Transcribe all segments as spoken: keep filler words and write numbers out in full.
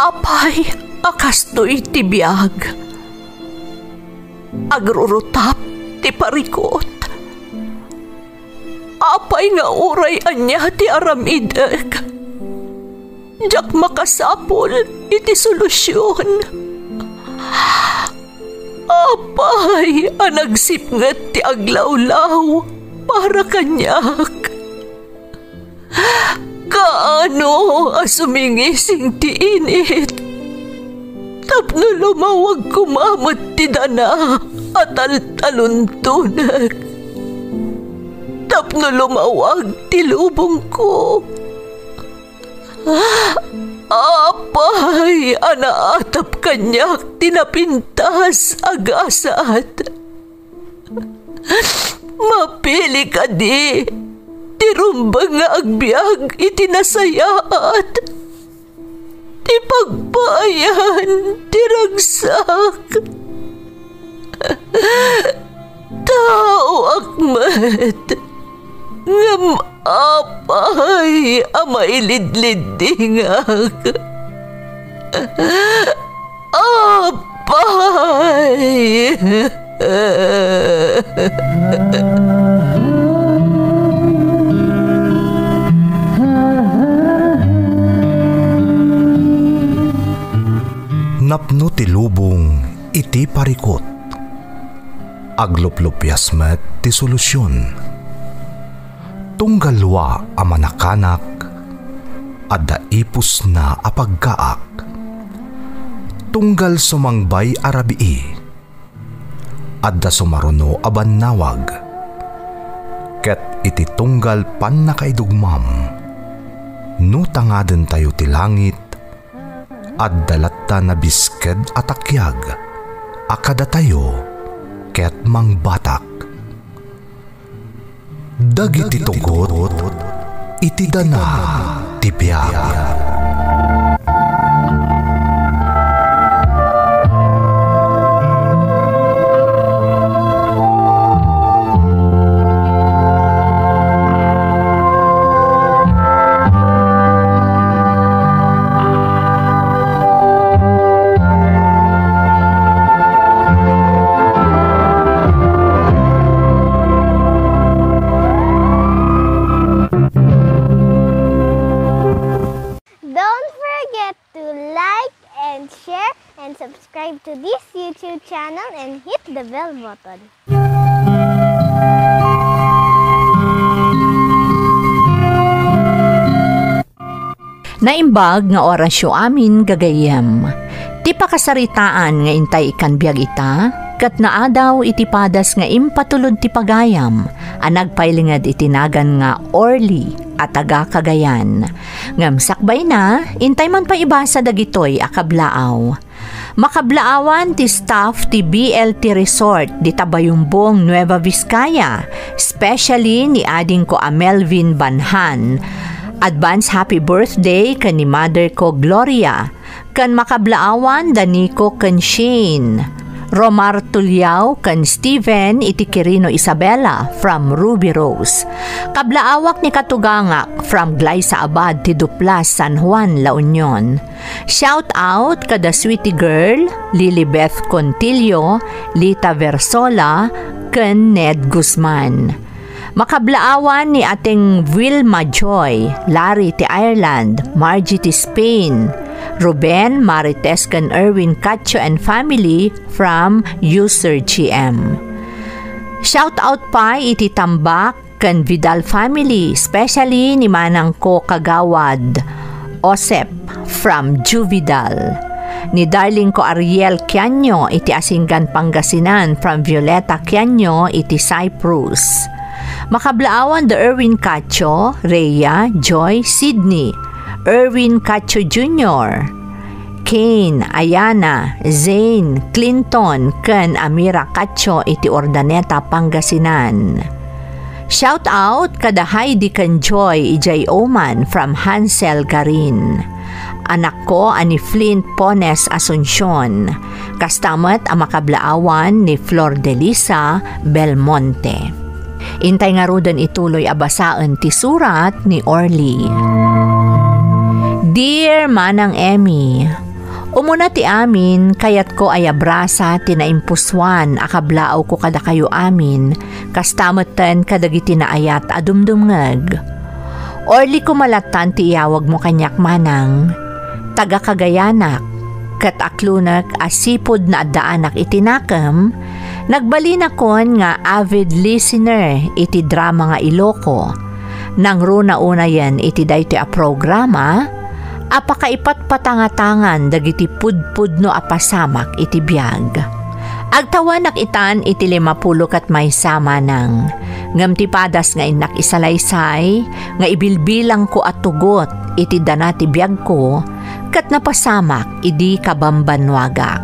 Apay a kastoy ti biag? Agrurutap ti parikut. Apay nga uray ania ti aramidek, diak makasapul iti solusion. Apay a nagsipnget ti aglawlaw para kaniak? Kaano a sumingising ti init tapno lumawag koma met ti dana a taltaluntonek, tapno lumawag ti lubongko? Apay a naatap kaniak ti napintas a gasat? Mapili kadi ti rumbeng nga agbiag iti nasayaat, ti pagpaayan ti ragsak? Taoak met, ngem apay a mailidliddingak? Apay! Napno ti lubong iti parikut. Agluplupias met ti solusion. Tunggal wa a manakanak, adda ipusna a paggaak. Tunggal sumangbay a rabii, adda sumaruno a bannawag. Ket iti tunggal pannakaidugmam, no tangadentayo ti langit, adda latta nabisked a takiag a kadatayo ket mangbatak. Dagiti tugot iti dana ti biag. Don't forget to like and share and subscribe to this YouTube channel and hit the bell button. Naimbag nga orasyo amin, gagayyem. Ti pakasaritaan nga intay ikkan biag ita, ket naadaw iti padas nga impatulod ti pagayam a nagpailinged iti nagan nga Orly a taga Cagayan. Ngem sakbayna, intay man pay ibasa dagitoy a kablaaw. Makablaawan ti staff ti B L T Resort dita Bayumbong, Nueva Vizcaya, especially ni adingko a Melvin Banhan. Advance happy birthday ken ni mother ko, Gloria, ken makablaawan da Nico ken Shane. Romar Tuliao ken Steven iti Quirino Isabela from Ruby Rose. Kablaawak ni katugangak from Glaysa Abad ti Duplas, San Juan, La Union. Shout out kada Sweetie Girl, Lilibeth Contillo, Lita Versola, ken Ned Guzman. Makablaawan ni Ateng Wilma Joy, Larry ti Ireland, Margie ti Spain, Ruben, Marites, ken Erwin Cacho and family from User G M. Shout out pay iti Tambak ken Vidal family, especially ni manangko kagawad Osep from Juvidal, ni darlingko Ariel Kianyo iti Asingan, Pangasinan from Violeta Kianyo iti Cyprus. Makablaawan da Erwin Cacho, Rhea, Joy, Sydney, Erwin Cacho Junior, Kane, Ayana, Zane, Clinton, ken Amira Cacho iti Urdaneta, Pangasinan. Shout out kada Heidi ken Joy idiay Oman from Hansel Garin. Anakko a ni Flint Pones Asuncion. Kasta met a makablaawan ni Flor Delisa Belmonte. Intay ngaruden ituloy a basaen ti surat ni Orly. Dear Manang Emmy, Umuna ti amin, kayatko a abrasa ti naimpusuan a kablaawko kadakayo amin, kasta metten kadagiti naayat a dumdumngeg. Orly koma lattan ti iyawagmo kaniak, Manang. Taga-Cagayanak, ket aklonek a sipud naaddaanak iti nakem, nagbalinakon nga avid listener iti drama nga Iloko. Nangruna unayen iti daytoy a programa a pakaipatpatangatangan dagiti pudpudno a pasamak iti biag. Agtawanak itan iti limapulo ket maysa, Manang, ngem ti padas nga innak isalaysay nga ibilbilangko a tugot iti dana ti biagko ket napasamak idi kabambannuagak.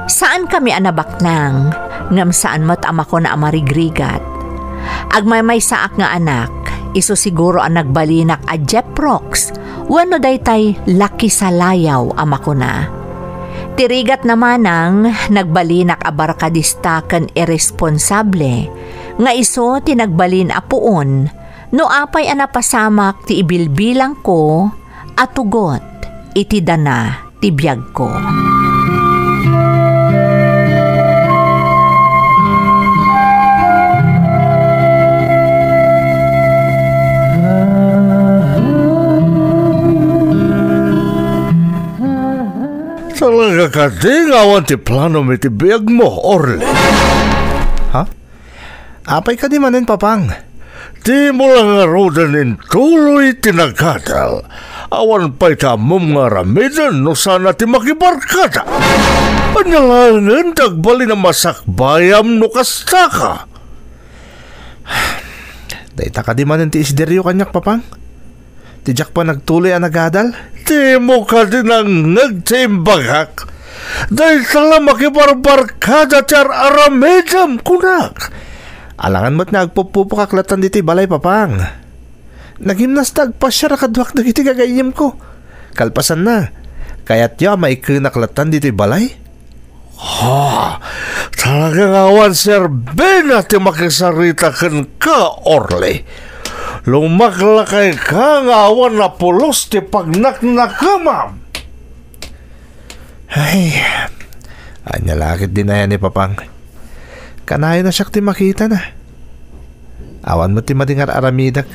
Saankami a nabaknang, ngem saan met a makuna a marigrigat. Agmaymaysaak nga anak, isu siguro a nagbalinak a Jeprox wenno daytay Lucky Salayaw a makuna. Ti rigatna, Manang, nagbalinak a barkadista ken irresponsable, nga isu ti nagbalin a puon no apay a napasamak ti ibilbilangko a tugot iti dana ti biagko. Talaga kadi nga awan ti planom iti biagmo, Orly? Ha? Apay kadi manen, Papang? Dimo la ngaruden intuloy ti nagadal. Awan pay ti ammom nga aramiden no saan a ti makibarkada. Ania laengen ti agbalin a masakbayam no kastaka? Dayta kadi manen ti isderyo kaniak, Papang? Ti diak panagtuloy a nagadal? Dimo kadi nangngeg ti imbagak? Dayta la makibarbarkada ti ar-aramidem, kunak. Alangan met nga agpuppupokak lattan ditoy balay, Papang. Nagimnas ta agpasiar a kaduak dagiti gagayyemko. Kalpasanna, kayatyo a maikenak lattan ditoy balay? Ha, talaga nga awan serbina ti makisarita kenka, Orly. Lumaklakayka nga awan a pulos ti pagnaknakemam. Ay, ania la ket dinayan ni Papang. Kanayon a siak ti makitana. Awan met ti madi nga ar-aramidek.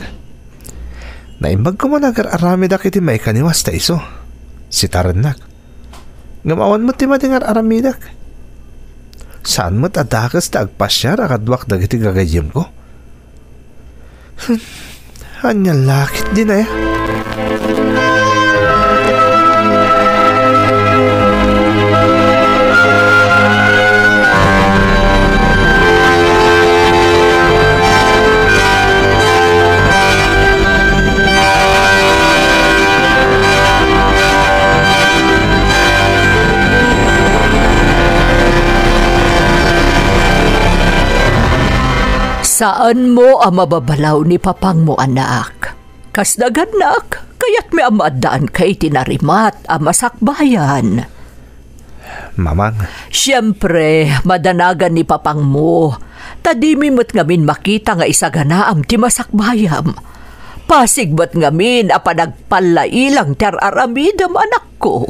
Naimbag koma nga agar-aramidak iti maikaniwas ta isu. Sitarennak. Ngem awan met ti madi nga ar-aramidek. Saan met a dakes ta agpasiar a kaduak dagiti gagayyemko. Hmm, ania la ket dinayan? Saanmo a mababalaw ni papangmo, anak. Kas nagannak, kayatmi a maaddaanka iti narimat a masakbayan. Mamang. Siempre, madanagan ni papangmo, ta dimi met ngamin makita nga isaganaam ti masakbayam. Pasig met ngamin a panagpallailang ti ar-aramidem, anakko.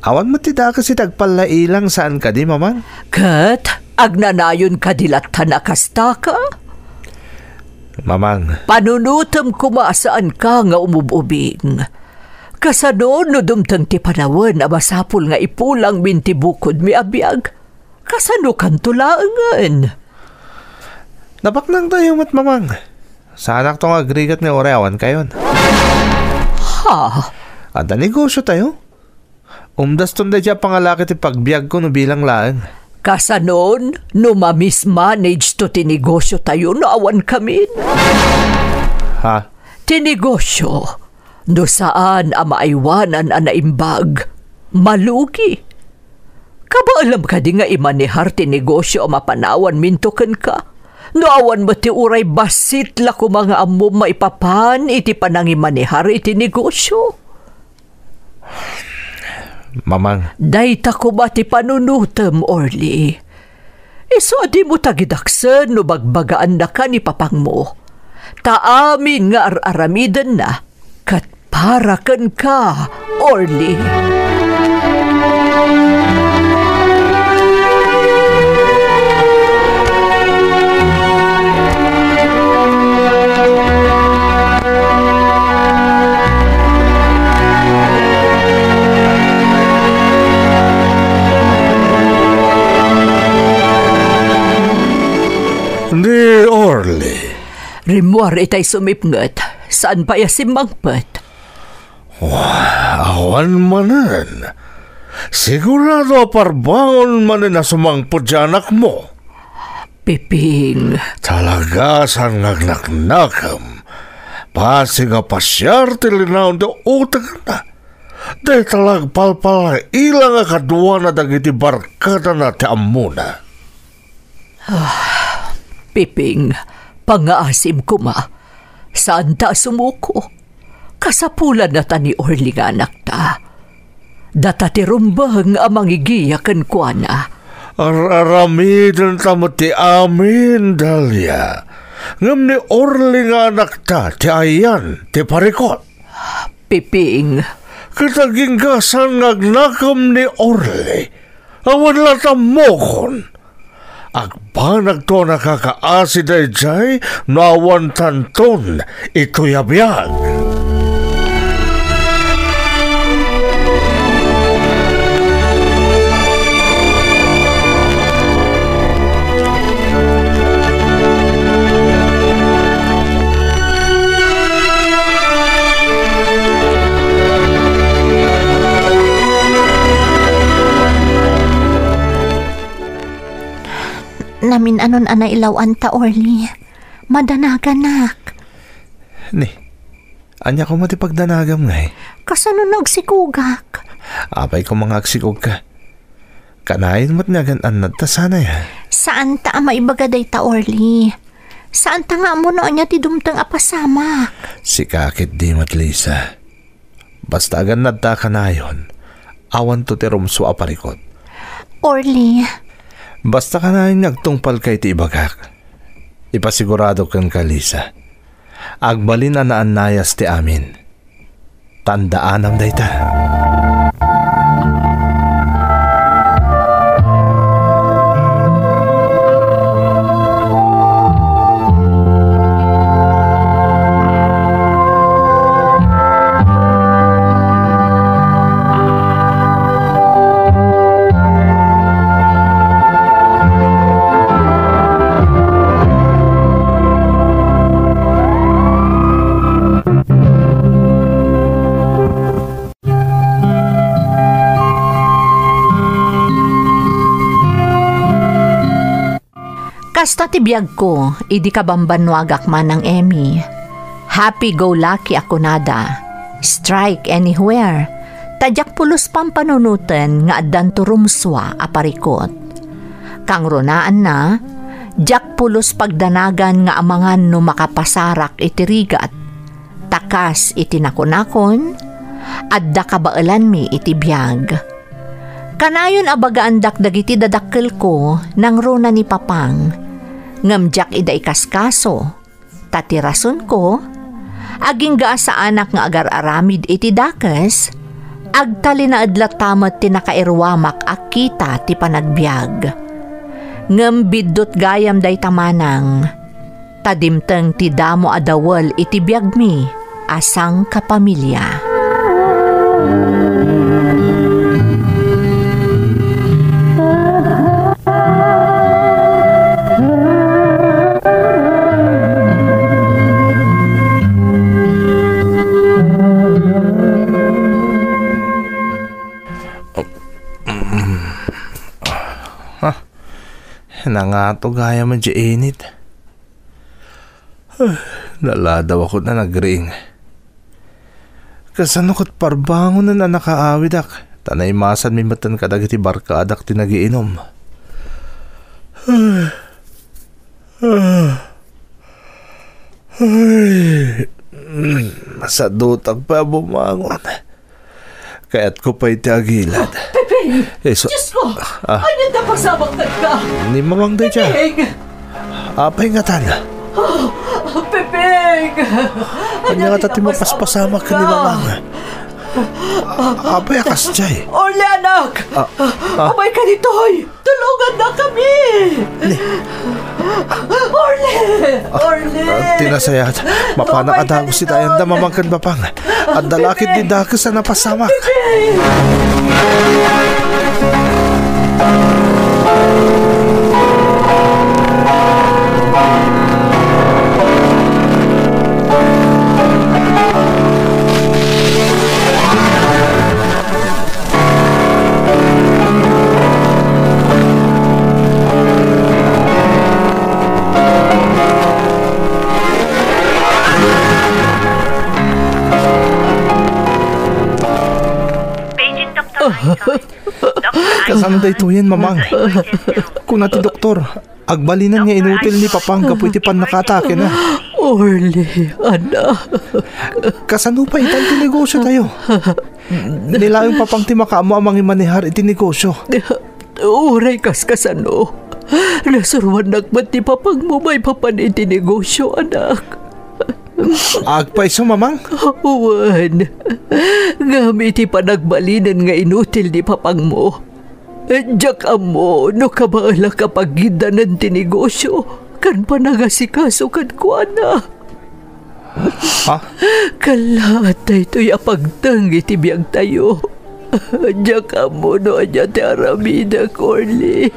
Awan met ti dakes iti agpallailang saan kadi, Mamang? Ket agnanayon kadi latta a kastaka? Mamang. Panunotem koma a saanka nga umub-ubing. Kasano no dumteng ti panawen a masapul nga ipulangmin ti bukodmi a biag? Kasanokanto laengen? Nabaknangtayo met, Mamang. Saanakto nga agrigat nga uray awankayon. Ha? Adda negosiotayo? Umdaston daydiay a pangalaki ti pagbiagko no bilang laeng. Kasanon no mamismanagto ti negosiotayo no awankamin? Ha? Ti negosio, no saan a maaywanan a naimbag, malugi. Kabaelam kadi nga imanehar ti negosio a mapanawanminto kenka? No awan met ti uray bassit la koma nga ammom maipapan iti panangimanehar iti negosio. Mamang. Dayta koma ti panunotem, Orly. Isu a dimo tagidaksen no bagbagaannaka ni papangmo. Ta amin nga ar-aramidenna, ket para kenka, Orly. Ni Orly. Rimmuar itay sumipnget, saan pay a simmangpet? Wah, awan manen. Sigurado a parbangon manen a sumangpet ti anakmo. Piping. Talaga saan nga agnaknakem. Basig a pasiar ti linaon ti utangna. Dayta la agpalpalaila nga kaduana dagiti barkadana ti ammona. Ah, Piping, pangngaasim koma. Saanta a sumuko. Kasapulanna ta ni Orly nga anakta. Data ti rumbeng a mangigiya kenkuana. Ar-aramidenta met ti amin, Dalia. Ngem ni Orly nga anakta ti ayan ti parikut. Piping. Ket agingga saan nga agnakem ni Orly. Awan la tammokon. Agbanagto a nakakaasi daydiay no awan tanton itoy a biag. Namin-anon a nailaw-anta, Orly. Madanaganak. Ni, ania koma ti pagdanagam, ngay? Kasano nga agsikugak? Apay koma nga agsikugka? Kanayon met nga agan-annad ta sanay, ha? Saanta a maibaga dayta, Orly. Saanta nga ammo no ania ti dumteng a pasamak. Sika ketdi met, Lisa. Basta agannad ta a kanayon, awanto ti rumsua a parikut. Orly. Basta kanayon nga agtungpalka iti ibagak. Ipasigurado kenka, Lisa. Agbalin a naannayas ti amin. Tandaanam dayta. Kasta ti biagko idi kabambannuagak, Manang Emmy. Happy-go-lucky a kunada. Strike anywhere. Ta diak pulos pampanunoten nga addanto rumsua a parikut. Kangrunaanna, diak pulos pagdanagan nga amangan no makapasarak iti rigat. Ta kas iti nakunakon, adda kabaelanmi iti biag. Kanayon a bagaandak dagiti dadakkelko nangruna ni Papang, ngem diak ida ikaskaso, ta ti rasonko, agingga a saanak nga agar-aramid iti dakes, agtalinaed latta met ti nakairuamak a kita ti panagbiag. Ngem biddut gayam dayta, Manang. Ta dimteng ti damo a dawel iti biagmi a sangkapamilya. Ha? Nangato gayam a di init. Naladaw ako na nagriing. Kasano ket parbangonen a nakaawidak, ta naimasanmi metten kadagiti barkadak ti nagiinom. Ay, masadutak pay a bumangon. Kayatko pay ti agilad. Pepeng! Isu- Diyos ko! Ah. Ania ti pasamak kenka? Ni Mamang dayta. Pepeng! Apay ngatan? Ah, Pepeng! Ania ngata ti mapaspasamak ken ni Mamang? Apay a kasdiay? Orly, anak! Ah, ah. Umayka ditoy! Tulongannakami! Ni- Orly! Orly! Ah, ti nasayaat. Mapanak a dagus ti dayanda, Mamang ken Papang. Adda la ketdi dakes a napasamak. Kasano daytoyen, Mamang? Kuna ti doktor, agbalinen nga inutil ni Papang gapu iti pannakaatakena. Orly, anak. Kasano pay itan ti negosiotayo? Ni laeng Papang ti makaammo a mangimanehar iti negosio. Uray kaskasano, nasuroannak met ni Papangmo maipapan iti negosio, anak. Agpayso, Mamang? Wen, ngem iti panagbalinen nga inutil ni Papangmo, diak ammo no kabaelak a pagiddanen ti negosio ken panangasikaso kenkuana. Ha? Kallaat daytoy a pagteng iti biagtayo. Diak ammo no ania ti aramidek, Orly.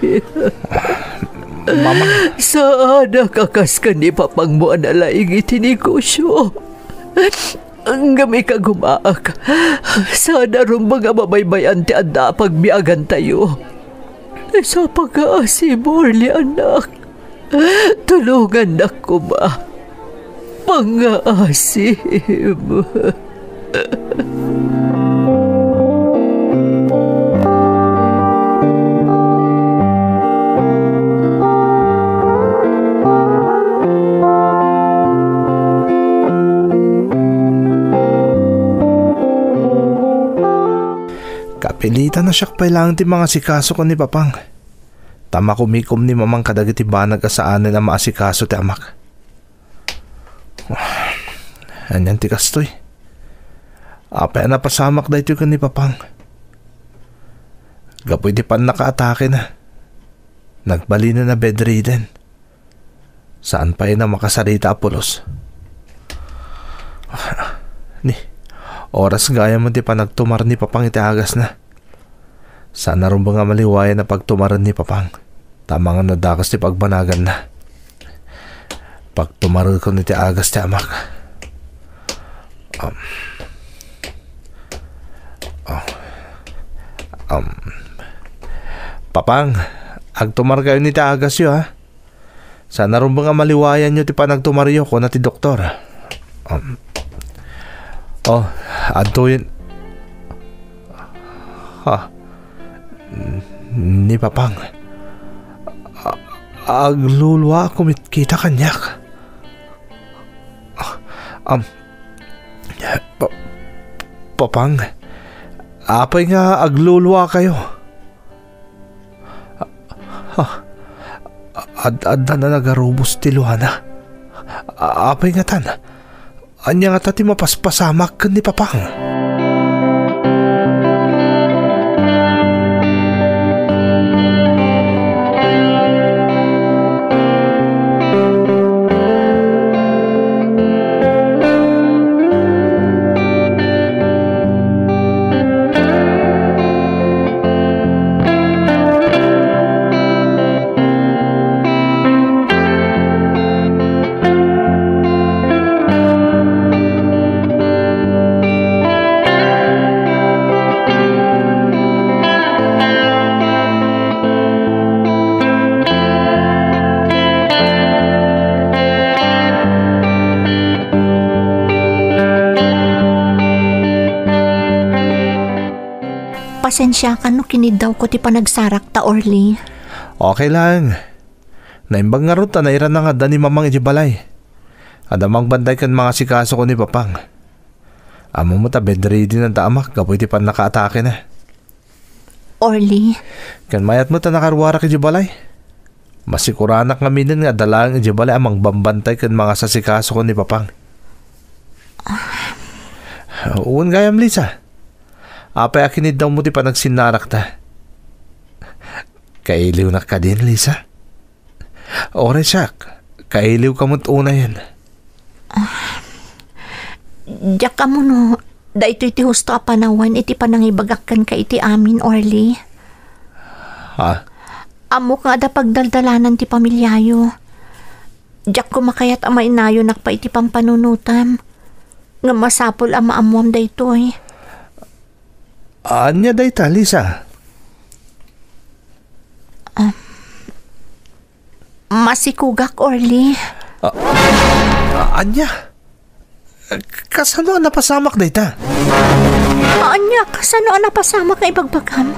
Mamang. Saanak a kas ken ni Papangmo a nalaing iti negosio. Ngem ikagumaak, saan a rumbeng a mabaybay-an ti adda a pagbiagantayo. Isu a pangngaasim, Orly, anak. Tulongannak koma. Pangngaasim. Kapilitan a siak pay laeng ti mangasikaso ken ni Papang. Ta makumikom ni Mamang kadagiti banag a saanen a maasikaso ti amak. Anian ti kastoy? Apay a napasamak daytoy ken ni Papang? Gapu iti pannakaatakena, nagbalinen a bedridden. Saan pay a makasarita a pulos. Ni, oras gayam ti panagtumar ni Papang iti agasna. Saan a rumbeng a maliwayan a pagtumaren ni Papang. Ta amangan a dakes ti pagbanaganna. Pagtumarekon iti agas ti amak. Um, oh, um, Papang, agtumarkayon iti agasyo, ha? Saan a rumbeng a maliwayanyo ti panagtumaryo, kuna ti doktor. Um, oh, adtoyen. Ha? Ni Papang. A-, agluluaak kumitkita kaniak. Um, Pa-, Papang, apay nga agluluakayo? Ah, ad-, adda na nagarubos ti luana. A-, apay ngatan? Ania ngata ti mapaspasamak ken ni Papang? Pasensiakan no kiniddawko ti panagsarakta, Orly. Okay lang. Naimbag ngarud ta nairana nga adda ni Mamang idiay balay. Adda mangbantay ken mangasikaso ken ni Papang. Ammom met a bedridden adda amak gapu iti pannakaatakena. Orly. Ken mayat met a nakaruarak idiay balay. Masikuranak ngaminen nga adda laeng idiay balay a mangbambantay ken mangasasikaso ken ni Papang. Wen gayam, Lisa. Apay a kiniddawmo ti panagsinnarakta? Kailiwnak kadin, Lisa? Uray siak, kailiwka met unayen. Diak ammo no daytoy ti husto a panawen iti panangibagak kenka iti amin, Orly. Ha? Ammok nga adda pagdaldalanan ti pamiliayo. Diak koma kayat a mainayonak pay iti pampanunotam. Ngem masapul a maammuam daytoy. Ania dayta, Lisa? Ah, masikugak, Orly. Ah, ah, ania? Kasano a napasamak dayta? Ania, kasano a napasamak nga ibagbagam?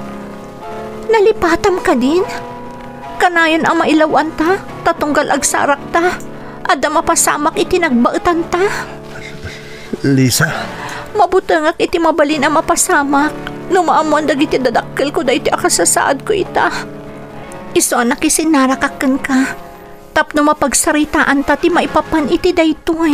Nalipatam kadin? Kanayon a mailaw-anta, ta tunggal agsarakta, adda mapasamak iti nagbaetanta. Lisa? Mabutengak iti mabalin a mapasamak no maammuan dagiti dadakkelko daytoy a kasasaadko ita. Isu a nakisinnarakak kenka tapno mapagsaritaanta ti maipapan iti daytoy.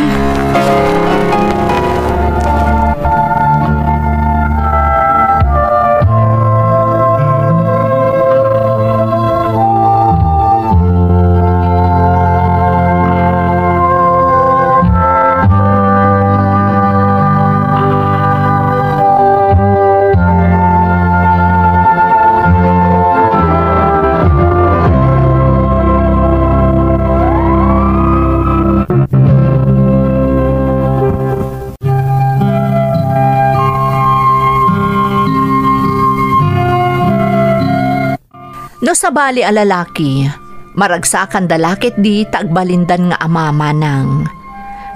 No sabali a lalaki, maragsakanda la ketdi ta agbalindan nga ama manang.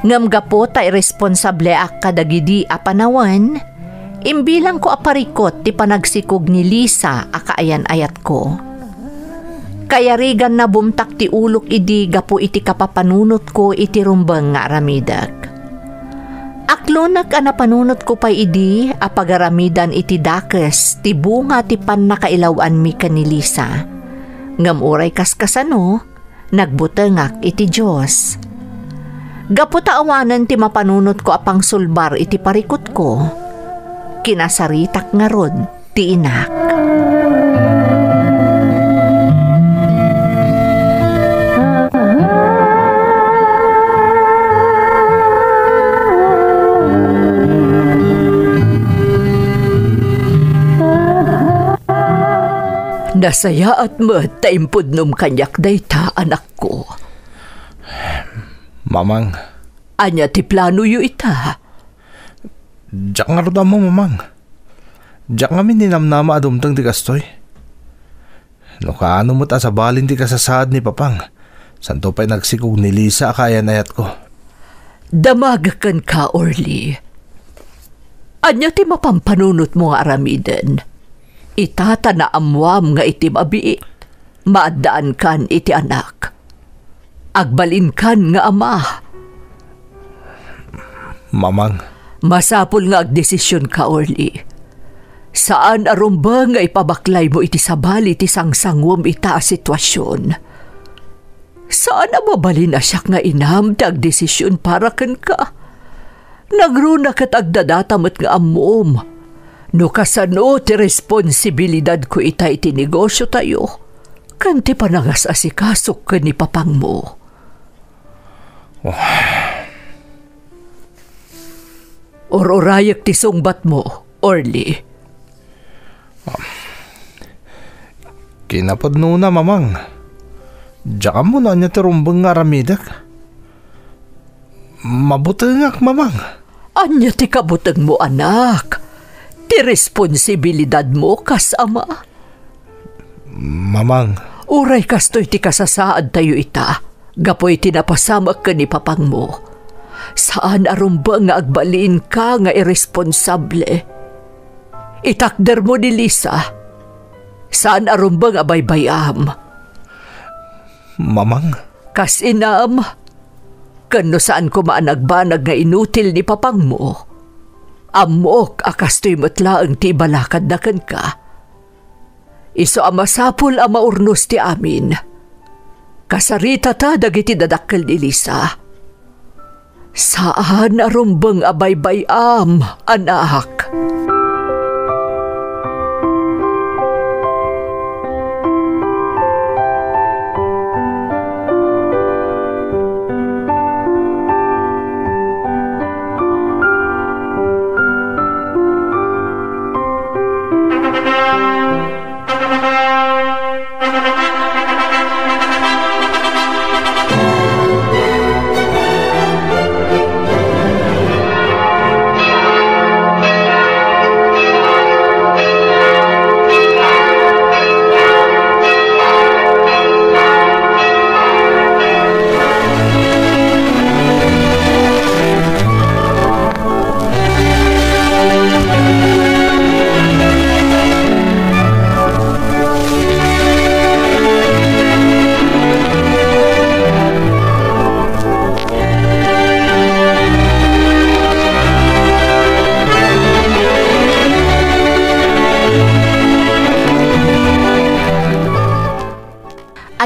Ngem gapu ta iresponsableak kadagidi a panawen, imbilangko a parikut ti panagsikog ni Lisa a kaayan-ayatko. Kayariganna bumtak ti ulok idi gapu iti kapapanunotko iti rumbeng nga aramidek. Aklonek a napanunotko pay idi a pagaramidan iti dakes ti bunga ti pannakailaw-anmi ken ni Lisa. Ngem uray kaskasano, nagbutengak iti Dios. Gapu ta awanen ti mapanunotko a pangsulbar iti parikutko, kinasaritak ngarud ti inak. Nasayaat met ta impudnom kaniak dayta, anakko. Mamang. Ania ti planoyo ita? Diak ngarud ammo, Mamang. Diak ngamin ninamnama a dumteng ti kastoy. No kaano met a sabalin ti kasasaad ni Papang, santo pay nagsikog ni Lisa a kaayan-ayatko. Damagek kenka, Orly. Ania ti mapampanunotmo nga aramiden? Ita ta naammuam nga iti mabiit, maaddaankan iti anak. Agbalinkan nga ama. Mamang. Masapul nga agdesisionka, Orly. Saan a rumbeng nga ipabaklaymo iti sabali ti sangsanguem ita a situasion. Saan a mabalin a siak nga inam ti agdesision para kenka. Nagruna ket agdadata met nga ammom no kasano ti responsibilidadko ita iti negosiotayo ken ti panangas-asikasok ken ni papangmo. Oh. Ur-urayek ti sungbatmo, Orly. Kinapudnona, Mamang. Diak ammo no ania ti rumbeng nga aramidek. Mabutengak, Mamang. Ania ti kabutengmo, anak? Ti responsibilidadmo kas ama? Mamang. Uray kastoy ti kasasaadtayo ita, gapu iti napasamak ken ni papangmo. Saan a rumbeng nga agbalinka nga irresponsable. Itakdermo ni Lisa. Saan a rumbeng a baybay-am. Mamang. Kas inam, ken no saan koma a nagbanag nga inutil ni papangmo, ammok a kastoy met laeng ti ibalakadna kenka. Isu a masapul a maurnos ti amin. Kasaritata dagiti dadakkel ni Lisa. Saan a rumbeng a baybay-am, anak.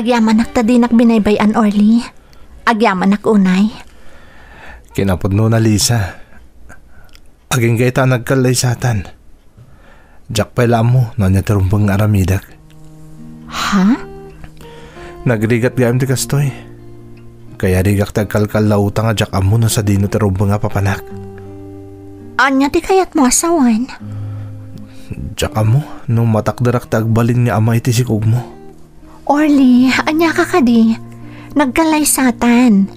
Agyamanak ta dinak binaybay-an, Orly. Agyamanak unay. Kinapudnona, Lisa. Agingga ita a nagkallaysatan. Diak pay la ammo no ania ti rumbeng nga aramidek. Ha? Nagrigat gayam ti kastoy. Kayarigak ti agkalkallaw ta nga diak ammo no sadino ti rumbeng a papanak. Ania ti kayatmo a sawen? Diak ammo no matakderak ti agbalin nga ama iti sikogmo. Orly, ania ka kadi? Nagkallaysatan.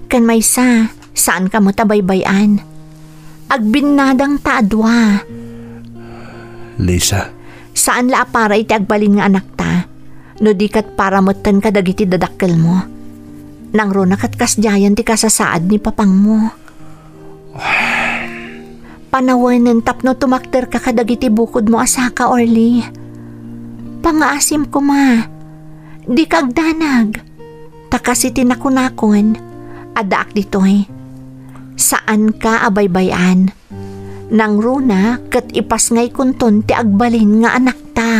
Ken maysa, saanka met a baybay-an. Agbinnadangta a dua. Lisa. Saan la a para iti agbalin nga anakta, no di ket para metten kadagiti dadakkelmo. Nangruna ket kasdiayen ti kasasaad ni papangmo. Panawenen tapno tumakderka kadagiti bukodmo a saka, Orly. Pangaasim koma. Dika agdanag. Ta kas iti nakunakon, addaak ditoy. Saanka a baybay-an. Nangruna ket ipasngaykonton ti agbalin nga anakta.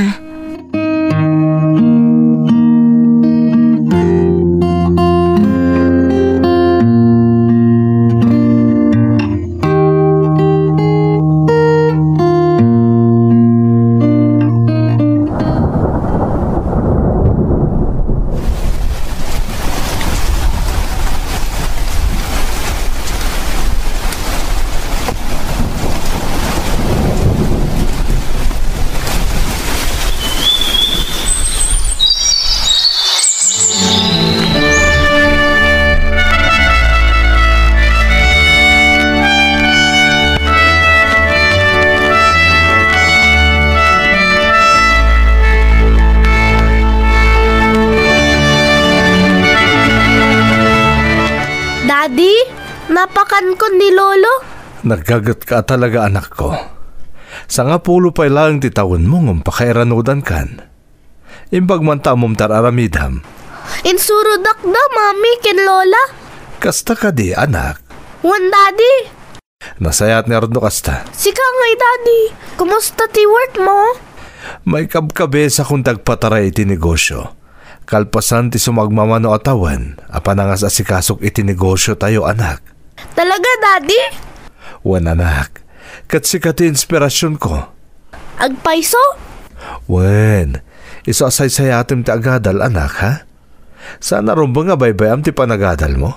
Daddy, napakankon ni Lolo? Naggagetka talaga, anakko. Sangapulo pay laeng ti tawenmo ngem pakairanudankan. Imbag man ta ammom ti ar-aramidam. Insurodak da, Mami ken Lola. Kasta kadi, anak? Wen, Daddy. Nasayaat ngarud no kasta. Sika ngay, Daddy. Kumusta ti work mo? Maikabkabesakon ti agpataray iti negosio. Kalpasan ti sumagmamano a tawen a panangas-asikasok iti negosiotayo, anak. Talaga, Daddy? Wen, anak. Ket sika ti inspirasionko. Agpayso? Wen, isu a saysayatem ti agadal, anak, ha? Saan a rumbeng a baybay-am ti panagadalmo?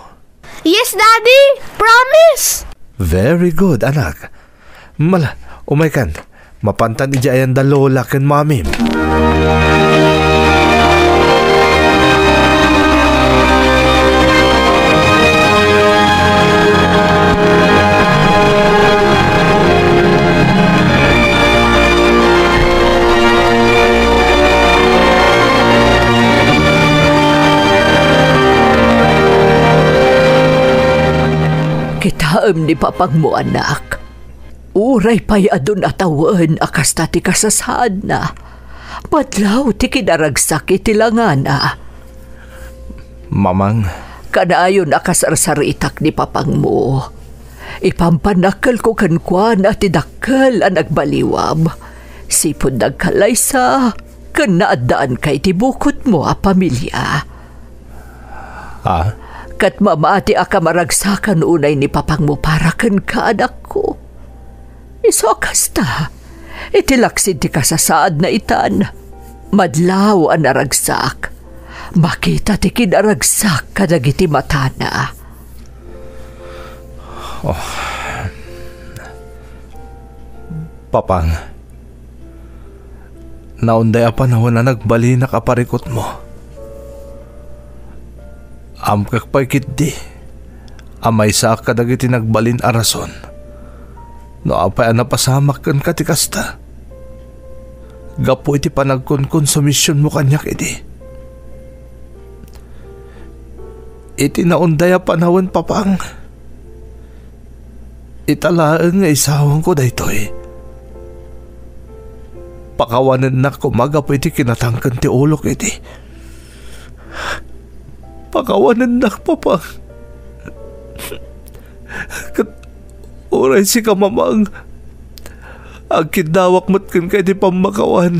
Yes, Daddy! Promise! Very good, anak. Mala, umaykan. Mapantan idiay ayan da Lola ken Mamim. Kitaem ni papangmo, anak. Uray pay adu a tawen a kasta ti kasasaadna, madlaw ti kinaragsak iti langana. Mamang. Kanayon a kasarsaritak ni papangmo. Ipampanakkelko kenkuana ti dakkel a nagbaliwam. Sipud nagkalaysa, ken naaddaanka iti bukodmo a pamilia. Ah? Ket mamatiak a maragsakan unay ni papangmo para kenka, anakko. Isu a kasta, iti laksid ti kasasaadna itan, madlaw a naragsak, makita ti kinaragsak kadagiti matana. Oh. Papang, naunday a panawen a nagbalinak a parikutmo. Amkak pay ketdi a maysaak kadagiti nagbalin a rason no apay a napasamak kenka ti kasta gapu iti panagkonkonsumisionmo kaniak idi. Iti naunday a panawen, Papang, ita laeng nga isawanko daytoy. Pakawanennak koma gapu iti kinatangken ti ulok idi. Pakawanennak, Papang. Ket uray sika, Mamang, agkiddawak met kenka iti pammakawan.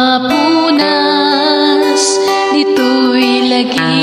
mapunas ditoy lagi